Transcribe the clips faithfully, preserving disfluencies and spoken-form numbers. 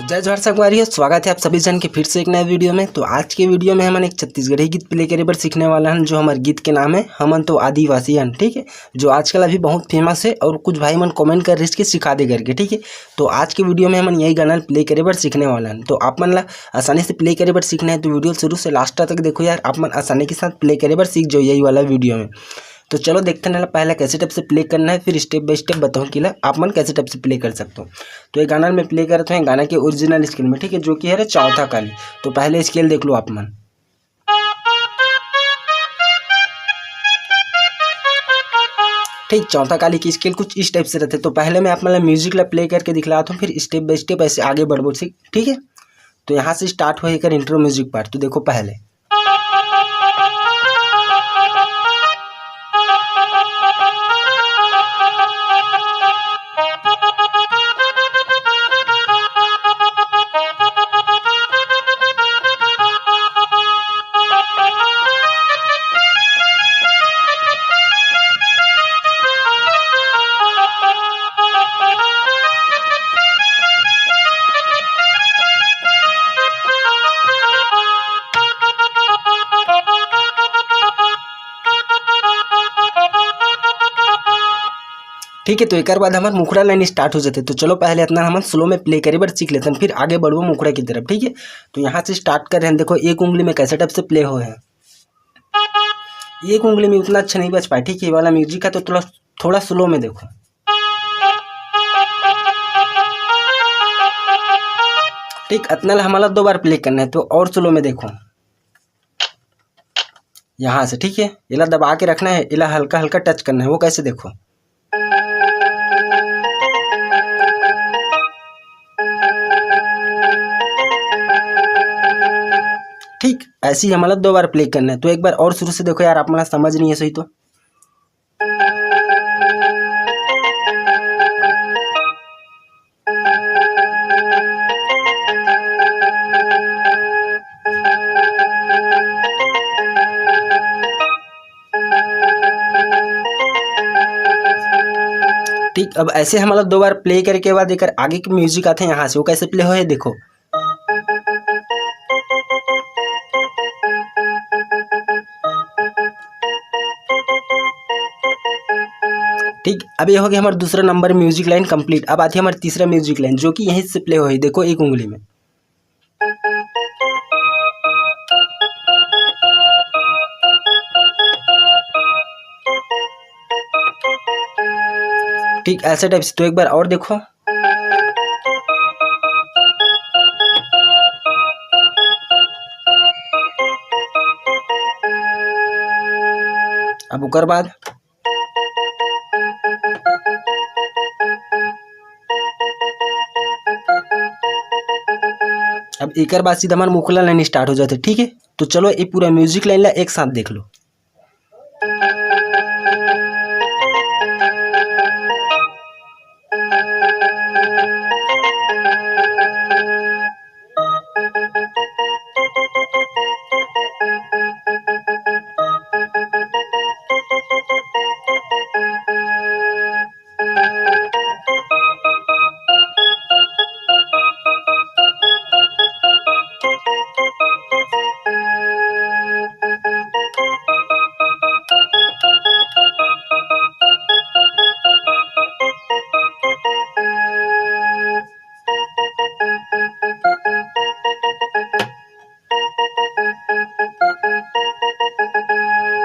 जय जोहार संगवारी हो, स्वागत है आप सभी जन के फिर से एक नए वीडियो में। तो आज के वीडियो में हमन एक छत्तीसगढ़ी गीत प्ले करे बर सीखने वाला हन, जो हमर गीत के नाम है हमन तो आदिवासी हन, ठीक है, जो आजकल अभी बहुत फेमस है और कुछ भाई मन कमेंट कर रहे कि सिखा दे करके, ठीक है। तो आज के वीडियो में हमन यही गाना प्ले करे बर सीखने वाला हन। तो आप मन ला आसानी से प्ले करे बर सीखना है तो वीडियो शुरू से लास्ट तक देखो यार, आप मन आसानी के साथ प्ले करे बर सीख जाओ यही वाला वीडियो में। तो चलो देखते हैं ना पहले कैसे टाइप से प्ले करना है, फिर स्टेप बाय स्टेप बताऊँ कि ला आप मन कैसे टाइप से प्ले कर सकते हो। तो ये गाना मैं प्ले करत हूँ, ये गाना के ओरिजिनल स्केल में, ठीक है, जो कि है रे चौथा काली। तो पहले स्केल देख लो आप मन। ठीक, चौथा काली की स्केल कुछ इस टाइप से रहते। तो पहले मैं आप मतलब म्यूजिक ला प्ले करके दिखलाता हूँ, फिर स्टेप बाय स्टेप ऐसे आगे बढ़बो, ठीक, ठीक है। तो यहाँ से स्टार्ट हो एकर इंट्रो म्यूजिक पार्ट। तो देखो पहले, ठीक है, तो एकर बाद हमर मुखड़ा लाइन स्टार्ट हो जाते। तो चलो पहले इतना हमन स्लो में प्ले करे बर सीख लेते हैं, फिर आगे बढ़बो मुखड़ा की तरफ, ठीक है। तो यहाँ से स्टार्ट कर रहे हैं, देखो एक उंगली में कैसे टाइप से प्ले हो है, एक उंगली में उतना अच्छा नहीं बज पाए, ठीक है। ये वाला म्यूजिक है तो थोड़ा, थोड़ा स्लो में देखो। ठीक, इतना ला हमला दो बार प्ले करना है, तो और स्लो में देखो, यहाँ से, ठीक है। इला दबा के रखना है, इला हल्का हल्का टच करना है। वो कैसे देखो, ठीक ऐसे ही हमला दो बार प्ले करना है। तो एक बार और शुरू से देखो यार, आप मन ला समझ नहीं है सही तो। ठीक, अब ऐसे हमला दो बार प्ले करे के बाद एकर आगे के म्यूजिक आथे, यहाँ से वो कैसे प्ले होए देखो। ठीक, अब ये हो गया हमारा दूसरा नंबर म्यूजिक लाइन कंप्लीट। अब आती है हमारी तीसरा म्यूजिक लाइन, जो कि यहीं से प्ले होए, देखो एक उंगली में। ठीक ऐसे टाइप से। तो एक बार और देखो। अब ओकर बाद अब एकर बाद सीधा हमार मुखड़ा लाइन स्टार्ट हो जाते, ठीक है। तो चलो ये पूरा म्यूजिक लाइन ला एक साथ देख लो।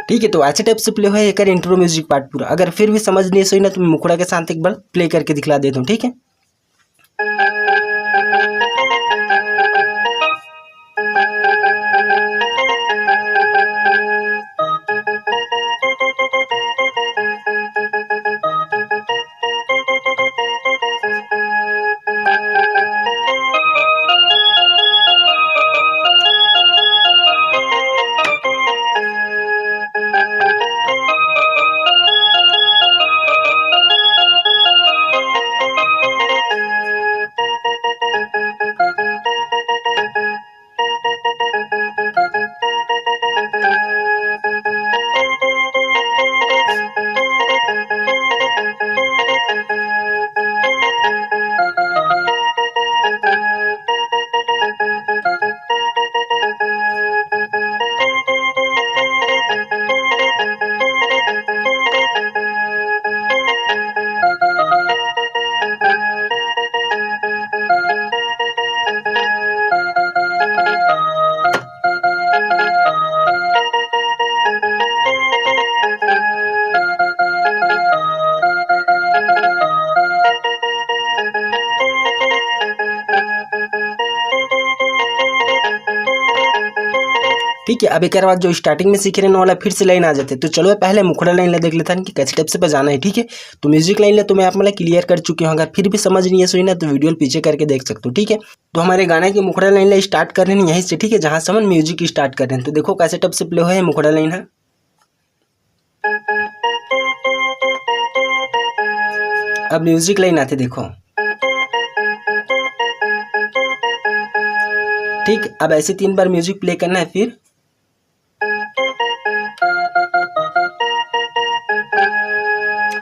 ठीक है, तो ऐसे टाइप से प्ले होए एकर इंट्रो म्यूजिक पार्ट पूरा। अगर फिर भी समझ नहीं सोई ना, तो मैं मुखड़ा के साथ एक बार प्ले करके दिखला देता हूँ, ठीक है। ठीक है, अब एक बार जो स्टार्टिंग में सीखे रहने वाला फिर से लाइन आ जाते, तो चलो पहले मुखड़ा लाइन ला देख लेते हैं कि कैसे टाइप से बजाना है। ठीक है, तो म्यूजिक लाइन ला तो मैं आप मतलब क्लियर कर चुके हूँ, अगर फिर भी समझ नहीं है सोई ना तो वीडियो पीछे करके देख सकते हो। ठीक है, तो हमारे गाने की मुखड़ा लाइन ला स्टार्ट कर रहे हैं यहीं से। ठीक है, जहाँ से हम म्यूजिक स्टार्ट कर रहे हैं, तो देखो कैसे टाइप से प्ले हुआ है मुखड़ा लाइन है। अब म्यूजिक लाइन आते देखो। ठीक, अब ऐसे तीन बार म्यूजिक प्ले करना है। फिर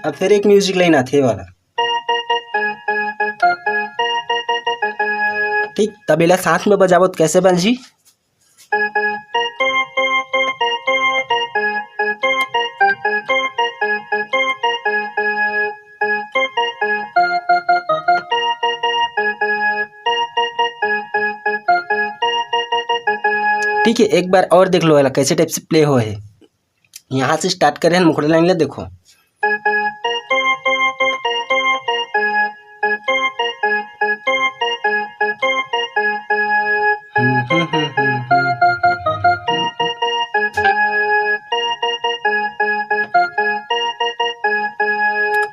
अब फिर एक म्यूजिक लाइन आते वाला। ठीक, तबेला साथ में बजावत कैसे बन जी। ठीक है, एक बार और देख लो वाला कैसे टाइप से प्ले हो है। यहाँ से स्टार्ट करें मुखड़ा लाइन ले देखो।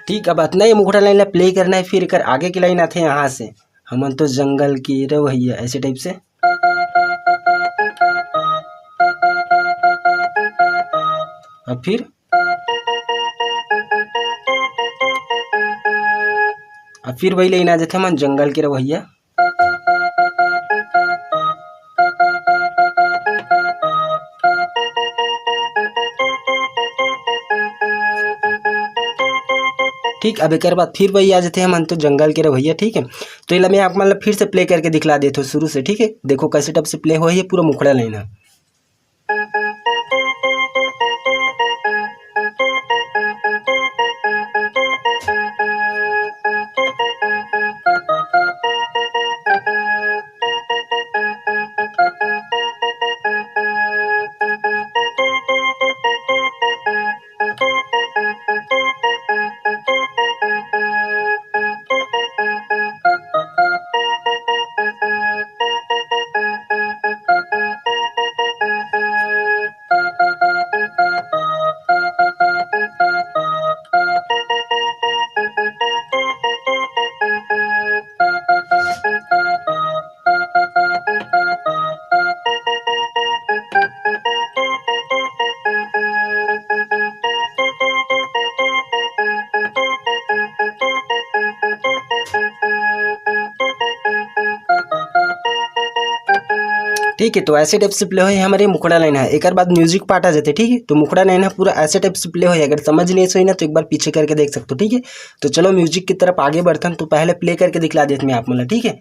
ठीक, अब इतना ही मुखड़ा लाइन ला प्ले करना है, फिर कर आगे की लाइन आते हैं यहाँ से, हमन तो जंगल की रवैया, ऐसे टाइप से। अब फिर, अब फिर वही लाइन आ जाते हैं, हमन जंगल के रवैया। ठीक, अब एक बात फिर वही आ जाते हैं, हमन तो जंगल के रवैया। ठीक है, तो ये मैं आप मतलब फिर से प्ले करके दिखला देता हूँ शुरू से। ठीक है, देखो कैसे टाइप से प्ले हो है पूरा मुखड़ा लाइन है। ठीक है, तो ऐसे टाइप से प्ले होए हमारे मुखड़ा लाइन है। एक बाद म्यूजिक पार्ट आ जाते, ठीक है, तो मुखड़ा लाइन है पूरा ऐसे टाइप से प्ले होए। अगर समझ नहीं सोई ना तो एक बार पीछे करके देख सकते हो, ठीक है। तो चलो म्यूजिक की तरफ आगे बढ़थन, तो पहले प्ले करके दिखला देते मैं आप मन ला, ठीक है।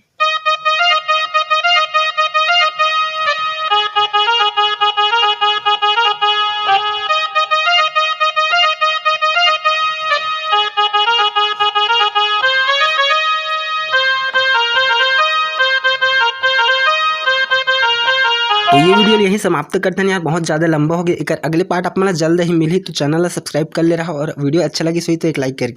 तो ये वीडियो यही समाप्त करते हैं यार, बहुत ज़्यादा लंबा हो गया। एक अगले पार्ट आप मन ला जल्द ही मिली, तो चैनल ला सब्सक्राइब कर ले रहा और वीडियो अच्छा लगी सोई तो एक लाइक करके